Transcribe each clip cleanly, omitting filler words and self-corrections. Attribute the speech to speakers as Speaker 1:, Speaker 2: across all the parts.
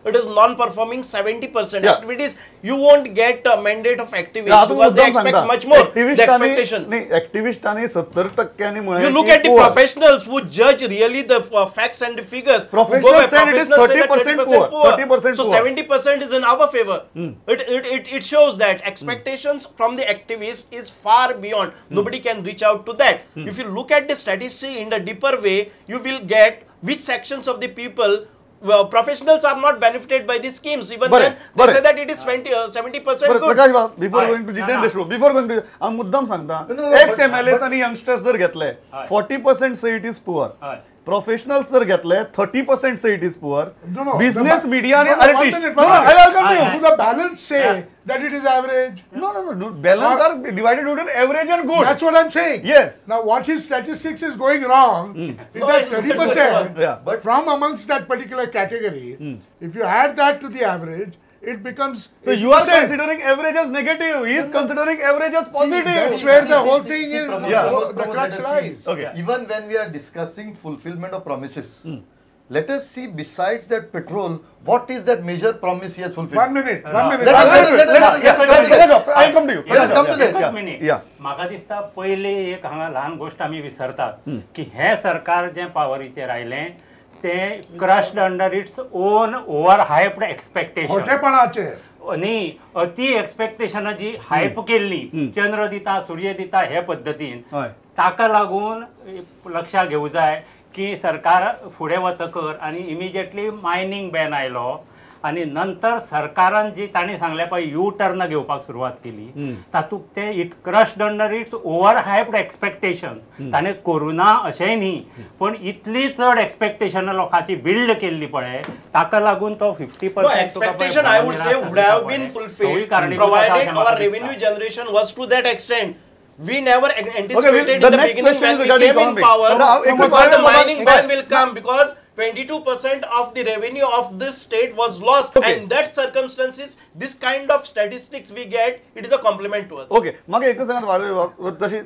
Speaker 1: It is non-performing 70%. Activities, you won't get a mandate of activists because they expect much more. The expectation.
Speaker 2: Activist 70%
Speaker 1: You look at the professionals who judge really the facts and the figures.
Speaker 2: Professionals said it is 30% poor. 30%
Speaker 1: so 70% is in our favor. It shows that expectations from the activists is far beyond. Nobody can reach out to that. If you look at the statistics in a deeper way, you will get which sections of the people, well, professionals are not benefited by these schemes. Even then, they say that it is 70% good.
Speaker 2: Prakash Bab, before going to Jiten Deshmukh, before going to, हांव मुद्दाम सांगता, ex MLAs आनी youngsters जर घेतले, 40% say it is poor. Professionals जर घेतले, 30% say it is poor.
Speaker 3: No, no.
Speaker 2: Business, media and artists. No, no, I'll come to you.
Speaker 3: Do the balance say that it is average?
Speaker 2: No, no, no. Balance are divided between average and good.
Speaker 3: That's what I'm saying.
Speaker 2: Yes.
Speaker 3: Now, what his statistics is going wrong is that 30% but from amongst that particular category, if you add that to the average, it becomes.
Speaker 2: So you are considering average as negative. He is considering average as positive.
Speaker 3: That's where the whole thing is. The crux lies.
Speaker 2: Okay.
Speaker 4: Even when we are discussing fulfillment of promises, let us see besides that petrol, what is that major promise he has fulfilled?
Speaker 3: 1 minute. 1 minute.
Speaker 2: I'll come to you.
Speaker 4: Let us come to that.
Speaker 5: Minute. म्हाका दिसता पयली एक हांगा ल्हान गोष्ट आमी विसरतात की हे सरकार जे पावरीचेर आयलें ते crushed under its own over hyped expectation.
Speaker 3: खोटेपणाचेर
Speaker 5: न्ही, अती एक्सपेक्टेशनां जी हायप केल्ली, चंद्र दिता सूर्य दिता हे पद्दतीन, ताका लागून लक्षात घेवं जाय की सरकार फुडें वतकर आनी इमिजिएटली मायनींग बॅन आयलो आनी नंतर सरकारान जी तांणी सांगलें पळय यू टर्न घेवपाक सुरवात केली, तातूंत ते it crushed under its over hyped expectations. ताणें करूना अशेंय न्ही, पण इतली चड एक्सपेक्टेशनां लोकांची बिल्ड केल्ली पळय, ताका लागून तो 50%
Speaker 1: expectation I would say would have been fulfilled provided our revenue generation was to that extent. We never anticipated in the beginning when we came in power the mining ban will come, because 22% of the revenue of this state was lost. Okay. And that circumstances, this kind of statistics we get, it is a compliment to us.
Speaker 2: Okay. म्हाका एकच सांगात वाळवे तशी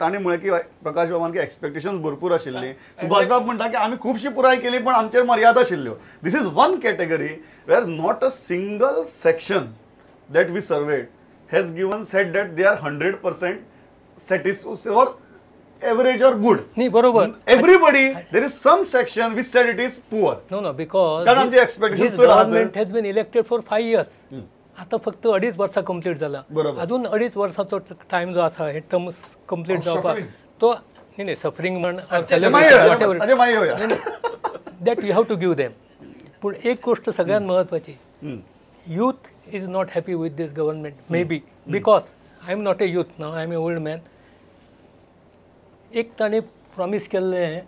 Speaker 2: ताणें म्हळें की प्रकाश बाबान की expectations भरपूर आशिल्ली, सुभाष बाब म्हणटा की आमी खुबशी पुराय केली पण आमचेर मर्यादा आशिल्ल्यो. This is one category where not a single section that we surveyed has given said that they are 100% satisfied or average or good.
Speaker 6: नाही बरोबर.
Speaker 2: Everybody, there is some section which said it is poor.
Speaker 6: No, no, because
Speaker 2: this
Speaker 6: government has been elected for 5 years. आता फक्त 2.5 वर्सां complete जाला. अजून 2.5 वर्सांचो time जो आसा हे टर्म कंप्लीट जावपाक तो न्ही न्ही सफरींग म्हण that you have to give them. पूण एक गोष्ट सगळ्यात महत्वाची, youth is not happy with this government, may be because I am not a youth now, I am a old man. एक ताणें प्रॉमीस केल्लें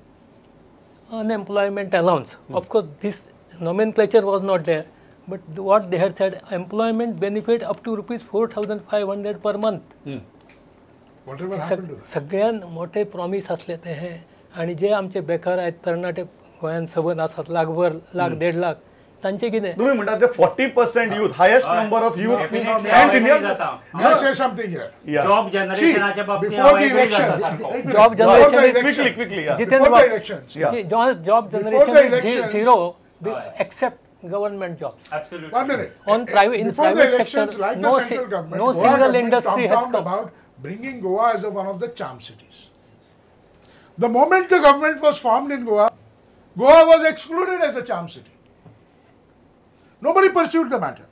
Speaker 6: unemployment allowance. Of course this nomenclature was not there, but what they had said, employment benefit up to rupees 4,500 per month. सगळ्यान मोठे promise आसले ते हे. आनी जे आमचे बेकार आहेत तरणाटे गोंयांत सबंद आसात, लाखभर, लाख, 1.5 लाख, तांचे कितें?
Speaker 2: तुम्ही म्हणता ते 40% youth, highest number of youth and senior.
Speaker 3: May I say something here?
Speaker 5: Job जनरेशनाच्या बाबतीत
Speaker 3: before the elections,
Speaker 6: job generation
Speaker 2: quickly quickly
Speaker 6: Jiten job generation is zero except government jobs.
Speaker 5: Absolutely.
Speaker 3: 1 minute.
Speaker 6: On private, in
Speaker 3: before
Speaker 6: private
Speaker 3: the elections,
Speaker 6: sector,
Speaker 3: like
Speaker 6: no,
Speaker 3: the central government,
Speaker 6: no
Speaker 3: Goa
Speaker 6: single industry has come
Speaker 3: about bringing Goa as one of the charm cities. The moment the government was formed in Goa, Goa was excluded as a charm city. Nobody pursued the matter.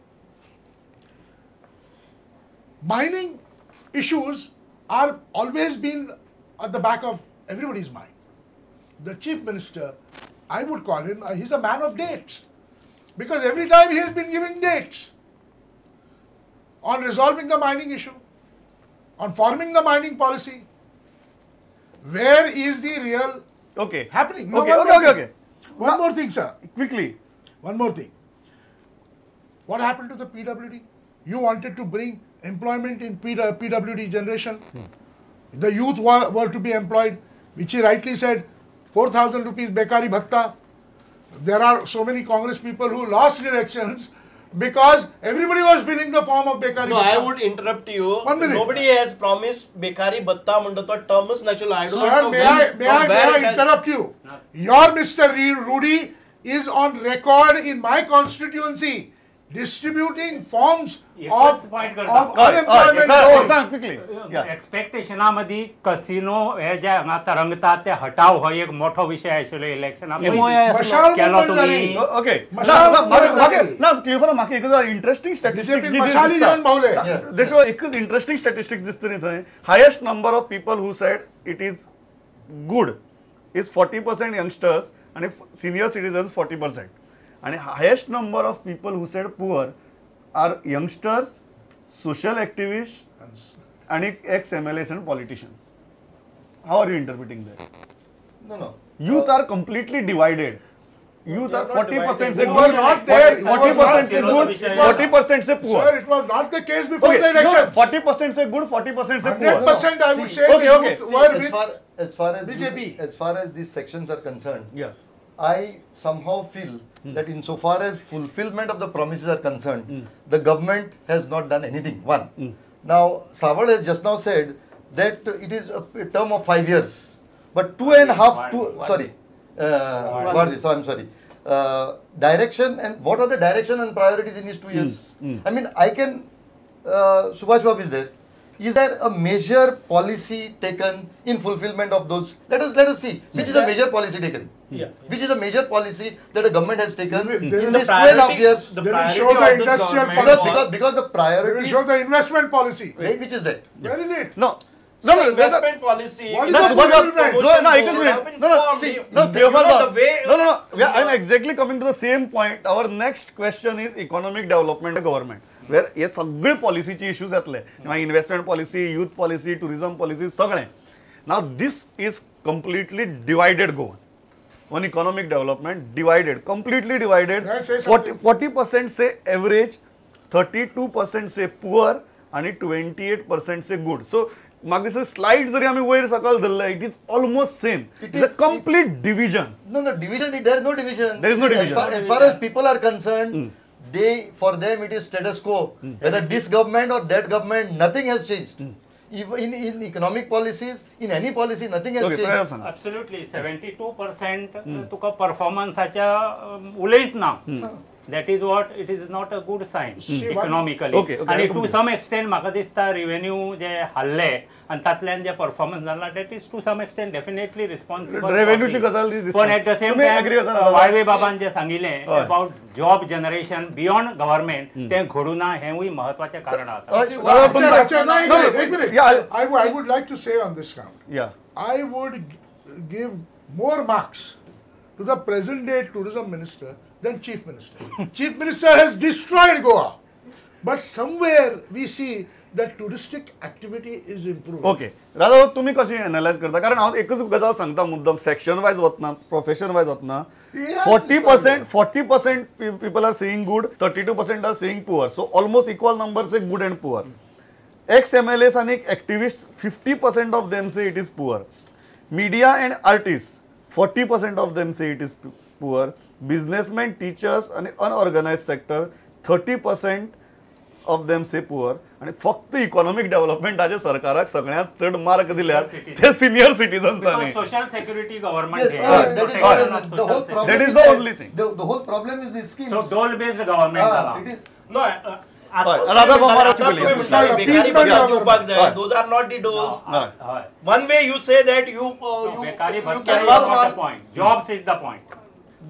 Speaker 3: Mining issues are always been at the back of everybody's mind. The chief minister, I would call him, he's a man of dates. Because every time he has been giving dates on resolving the mining issue, on forming the mining policy. Where is the real happening? No, okay. One more thing, sir.
Speaker 2: Quickly.
Speaker 3: One more thing. What happened to the PWD? You wanted to bring employment in PWD generation. The youth were to be employed, which he rightly said, 4,000 rupees Bekari Bhatta. There are so many Congress people who lost elections because everybody was filling the form of Bekari
Speaker 1: No,
Speaker 3: Bhatta.
Speaker 1: I would interrupt you.
Speaker 3: 1 minute.
Speaker 1: Nobody has promised Bekari Bhatta munda to terms natural. I don't
Speaker 3: Sir,
Speaker 1: know.
Speaker 3: May I interrupt you?
Speaker 5: No.
Speaker 3: Your Mr. Rudy is on record in my constituency distributing forms of unemployment loans.
Speaker 5: एक्सपेक्टेशना मदी casino हे जे हांगा तरंगता ते हटाव हो एक मोठो विशय आशिल्लो इलेक्शना
Speaker 3: केलो तुमी.
Speaker 2: ओके ना क्लियर म्हाका एक इंटरेस्टिंग स्टॅटिस्टिक्स
Speaker 3: मशाली घेवन पावले.
Speaker 2: एकच इंटरेस्टिंग स्टॅटिस्टिक्स दिसता न्ही थंय highest number of people who said it is good is 40% youngsters आणि सिनियर सिटीजन्स 40%. आणि highest number of people who said poor are youngsters, social activist आणि ex MLAs and politicians. How are you interpreting that?
Speaker 4: No no,
Speaker 2: youth are completely divided. Youth are 40% say good, 40% say good, 40% say poor.
Speaker 3: Sir, it was not the case before the election.
Speaker 2: 40% say good, 40% say poor.
Speaker 3: 100% I would say.
Speaker 2: Okay, okay.
Speaker 4: As far as
Speaker 3: BJP,
Speaker 4: as far as these sections are concerned,
Speaker 2: yeah,
Speaker 4: I somehow feel that insofar as fulfillment of the promises are concerned, the government has not done anything. One. Now, Sawal has just now said that it is a term of 5 years, but 2.5, sorry. I'm sorry. Direction and what are the direction and priorities in these 2 years? I mean, I can. Subhash Babu is there. Is there a major policy taken in fulfillment of those? Let us see which is a major policy taken.
Speaker 1: Yeah.
Speaker 4: Which is a major policy that the government has taken in these 2.5 years?
Speaker 1: The priority show the
Speaker 3: industrial policy
Speaker 4: because the priority
Speaker 3: will show the investment policy.
Speaker 4: Which is that?
Speaker 3: Where is it?
Speaker 2: No.
Speaker 1: No, no, investment policy.
Speaker 3: What is the fulfillment?
Speaker 2: No, I am exactly coming to the same point. Our next question is economic development of government, where हे सगळे पॉलिसीचे issues येतले, investment policy, youth policy, tourism policy, सगळे. Now this is completely divided Goa on economic development, divided, completely divided. 40% say average, 32% say poor आणि 28% से good. So म्हाका दिसता slide जरी आमी वयर सकयल धरले, it is almost same. It is a complete division.
Speaker 4: No no division, there is no division.
Speaker 2: There is no division.
Speaker 4: As far as people are concerned, they, for them it is status quo. Whether this government or that government, nothing has changed. Even in economic policies, in any policy, nothing has changed.
Speaker 5: Absolutely, 72% तुका परफॉर्मन्साच्या उलयच ना. That is what it is not a good sign economically. आणि to some extent म्हाका दिसता revenue जे हाडले आनी तातल्यान जे performance जाला that is to some extent definitely responsible.
Speaker 2: रेव्हेन्यूची गजाल
Speaker 5: पण eight the same time Valve बाबान जे सांगिल्लें about job generation beyond government तें घडूना हेंवूय म्हत्वाचें कारण आसा.
Speaker 3: I would like to say on this count, I would give more marks to the present day tourism minister than Chief Minister. Chief Minister has destroyed Goa. But somewhere we see that touristic activity is improving.
Speaker 2: Okay. Radha, तुम्ही कशी analyse करता? कारण हांव एकच गजाल सांगता मुद्दम, section wise वतना, प्रोफेशन वायज वतना, 40% people are saying good, 32% are saying poor. So almost equal number say good and poor. Ex MLAs आनी activist 50% of them say it is poor. Media and artist 40% of them say it is poor. Businessmen, teachers and unorganized sector 30% of them say poor. आणि फक्त economic डेव्हलपमेंटाचे सरकाराक सगळ्यांत चड mark दिल्यात ते senior सिटीजन्सांनी.
Speaker 5: Social security government,
Speaker 2: that is the only thing.
Speaker 4: The whole problem is this scheme.
Speaker 5: So dole based government.
Speaker 1: No, those are not the doles. One way you say that you can pass on.
Speaker 5: Jobs is the point.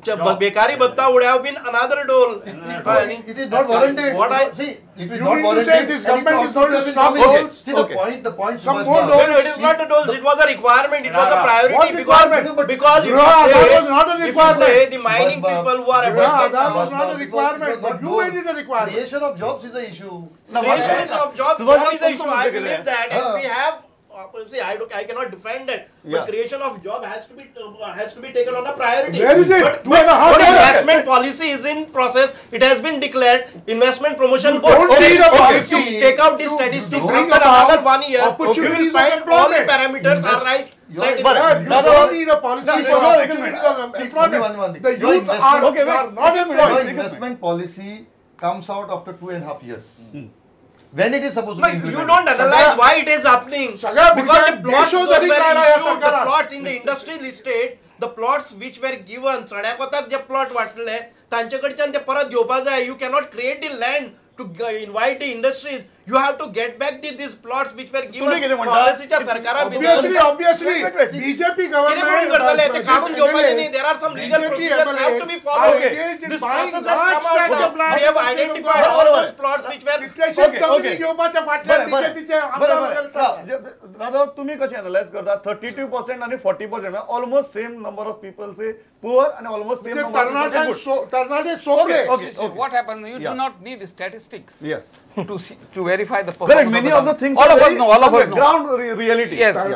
Speaker 1: Bekari Bhatta would have been another dole.
Speaker 4: It is not warranted.
Speaker 1: What I
Speaker 4: see, it is
Speaker 3: you
Speaker 4: not warranted.
Speaker 3: Say this government is not to stop doles.
Speaker 4: See the point. The point.
Speaker 3: Some more doles.
Speaker 1: No, it is not a doles. It was a requirement. It was a priority because if you say the mining people who are affected,
Speaker 3: that was not a requirement. But you made it a requirement.
Speaker 4: Creation of jobs is the issue.
Speaker 1: Creation of jobs is the issue. I believe that, and we have. See, I cannot defend it, but creation of job has to be taken on a priority.
Speaker 3: Where is it?
Speaker 1: But 2.5 investment policy is in process. It has been declared. Investment promotion board.
Speaker 3: Don't need a policy.
Speaker 1: If you take out these statistics after another 1 year, you will find all the parameters are right.
Speaker 3: You don't need a policy for opportunities of employment. The youth are not employed.
Speaker 4: Investment policy comes out after 2.5 years. When it is supposed to be implemented.
Speaker 1: You don't analyze why it is happening. Because the plots were issued, the plots in the industrial estate, the plots which were given, चड्या कोताक जे plot वाटले तांचे कडच्यान ते परत घेवपा जाय. You cannot create the land to invite the industries. You have to get back these plots which were given. Policyच्या सरकारा
Speaker 3: obviously BJP government
Speaker 1: करतले ते काढून घेवपाचे न्ही. There are some legal procedures have to be followed. This process has come out. We have identified all those plots which were
Speaker 3: जमिनी घेवपाच्या फाटल्यान बीजेपीचे आमदार करतात.
Speaker 2: राधा, तुम्ही कसे अनालाइज करता 32% आणि 40% almost same number of people say poor आणि ऑलमोस्ट सेम नंबर
Speaker 3: तरणाटे सोपले.
Speaker 7: What happens, you do not need statistics
Speaker 2: yes
Speaker 7: to see, to verify the performance.
Speaker 2: Correct, many of the things
Speaker 7: all of us know, all of us know.
Speaker 2: Ground reality.
Speaker 7: Yes.
Speaker 3: And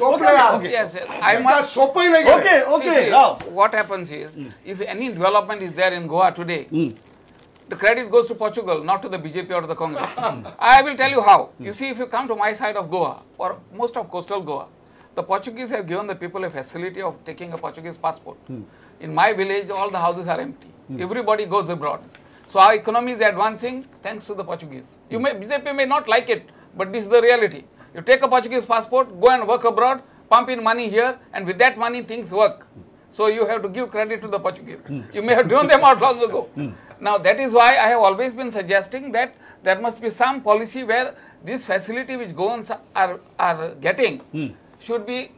Speaker 7: okay. Yes, yes. I must
Speaker 2: okay, okay.
Speaker 7: See,
Speaker 2: now
Speaker 7: what happens is, if any development is there in Goa today, the credit goes to Portugal, not to the BJP or to the Congress. I will tell you how. You see, if you come to my side of Goa or most of coastal Goa, the Portuguese have given the people a facility of taking a Portuguese passport. In my village, all the houses are empty. Everybody goes abroad. So our economy is advancing thanks to the Portuguese. You may, BJP may not like it, but this is the reality. You take a Portuguese passport, go and work abroad, pump in money here, and with that money things work. So you have to give credit to the Portuguese. You may have driven them out long ago. Now that is why I have always been suggesting that there must be some policy where this facility which Goans are getting should be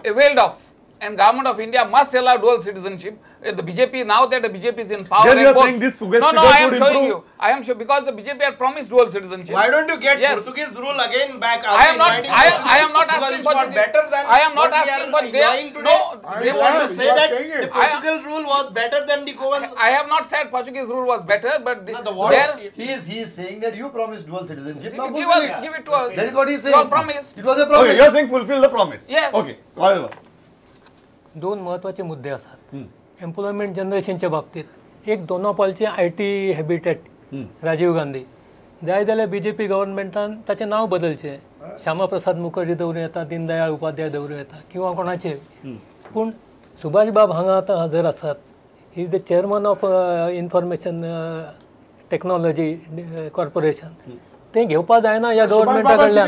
Speaker 7: availed of. And government of India must allow dual citizenship. The BJP, now that the BJP is in power.
Speaker 2: Then you are saying this figures
Speaker 7: no, I am
Speaker 2: would
Speaker 7: showing
Speaker 2: improve.
Speaker 7: You. I am sure because the BJP had promised dual citizenship.
Speaker 1: Why don't you get Portuguese rule again back?
Speaker 7: I am not. I am not asking
Speaker 1: for better than.
Speaker 7: I am not asking, but they are no.
Speaker 1: They want to say that the Portugal rule was better than the Goan.
Speaker 7: I have not said Portuguese rule was better, but
Speaker 4: there he is saying that you promised dual citizenship. Now
Speaker 7: give it to us.
Speaker 4: That is what he is saying.
Speaker 7: You promised.
Speaker 4: It was a promise.
Speaker 2: Okay, you are saying fulfill the promise.
Speaker 7: Yes.
Speaker 2: Okay. Whatever.
Speaker 6: दोन महत्त्वाचे मुद्दे आसात employment जनरेशनच्या बाबतीत. एक दोनापालचे I T habitat Rajiv Gandhi जाय जाल्यार B J P गव्हर्नमेंटान ताचें नांव बदलचें, श्यामाप्रसाद मुखर्जी दवरूं येता, दीनदयाळ उपाध्याय दवरूं येता किंवा कोणाचें. पूण सुभाष बाब हांगा आतां हजर आसात. He is the chairman of information technology corporation. ते घेवपा जायना ह्या गव्हर्नमेंटा कडल्यान.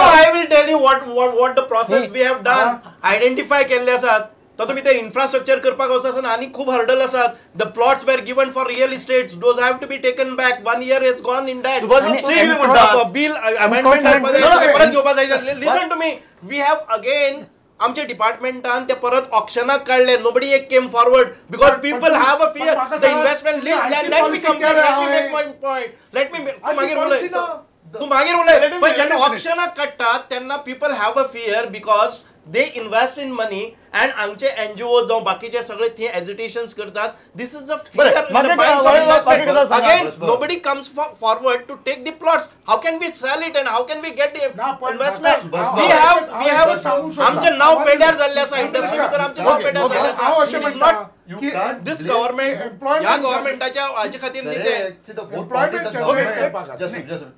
Speaker 1: I will tell you what the process we have done. Identify केल्ले आसात तातूंत भितर इन्फ्रास्ट्रक्चर करपाक वचना आनी खूब हर्डल आसात. The plots were given for real estates, those have to be taken back. 1 year is gone in that. Bill amendment परत घेवपा जाय. Listen to me, we have again आमच्या डिपार्टमेंटान ते परत ऑक्शनाक काडले. Nobody came forward because people have a fear. The investment let me complete, let me make my point, let me मागीर उलय, तूं मागीर उलय. पण जेन्ना ऑक्शनाक काडटात तेन्ना people have a fear because they invest in money and आमचे एनजीओ जावं बाकीचे सगळे थंय एजिटेशन्स करतात. This is a fear again. Nobody comes forward to take the plots. How can we sell it and how can we get the investment? We have आमचें नांव पेड्यार जाल्लें आसा इंडस्ट्री भितर. आमचें नांव पेड्यार जाल्लें आसा. This government ह्या गव्हर्नमेंटाच्या हाजे खातीर न्ही तें.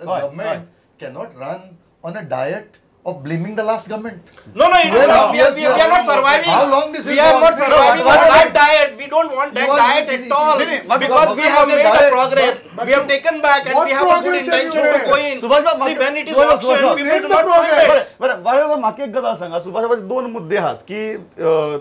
Speaker 4: Government cannot run on a diet of blaming the last government.
Speaker 1: No, no, it is not. We are not surviving.
Speaker 4: How long this
Speaker 1: we are not surviving on that diet. We don't want that diet at all. Because we have made a progress. We have taken back and we have a good intention to go in. See, when it is auction, people do not progress.
Speaker 2: बरं, बरं, म्हाका एक गजाल सांगा सुभाष बाबाचे. दोन मुद्दे आहात की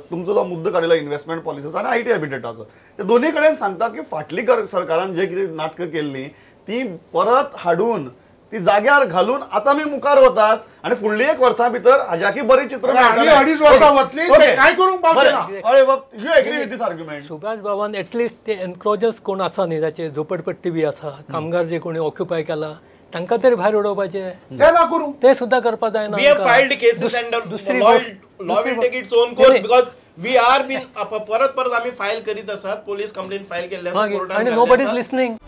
Speaker 2: तुमचो जो मुद्दो काडिल्लो इन्व्हेस्टमेंट पॉलिसीचो आनी I T हॅबिटेटाचो, ते दोन्ही कडेन सांगतात की फाटली सरकारान जे कितें नाटकां केल्लीं ती परत हाडून ती जाग्यार घालून आता मी मुखार वतात आणि फुडली एक वर्सां भितर हाज्याकी बरी चित्र
Speaker 3: मेळटलें. अडीच वर्सां वतली काय करूंक पावचे ना.
Speaker 2: अरे बाब, you agree with this argument?
Speaker 6: Subhash बाबान एटलिस्ट ते एनक्रोजर्स कोण आसा न्ही, जाचे झोपडपट्टी बी आसा, कामगार जे कोणी ऑक्युपाय केला तांकां तरी भायर उडोवपाचे,
Speaker 3: ते ना करूं,
Speaker 6: ते सुद्दां करपाक जायना.
Speaker 1: We have filed cases and law will take its own course because we are been परत परत आमी फायल करीत आसात, पोलीस कंप्लेन फायल केल्ले आसा
Speaker 6: आणि नोबडी is listening.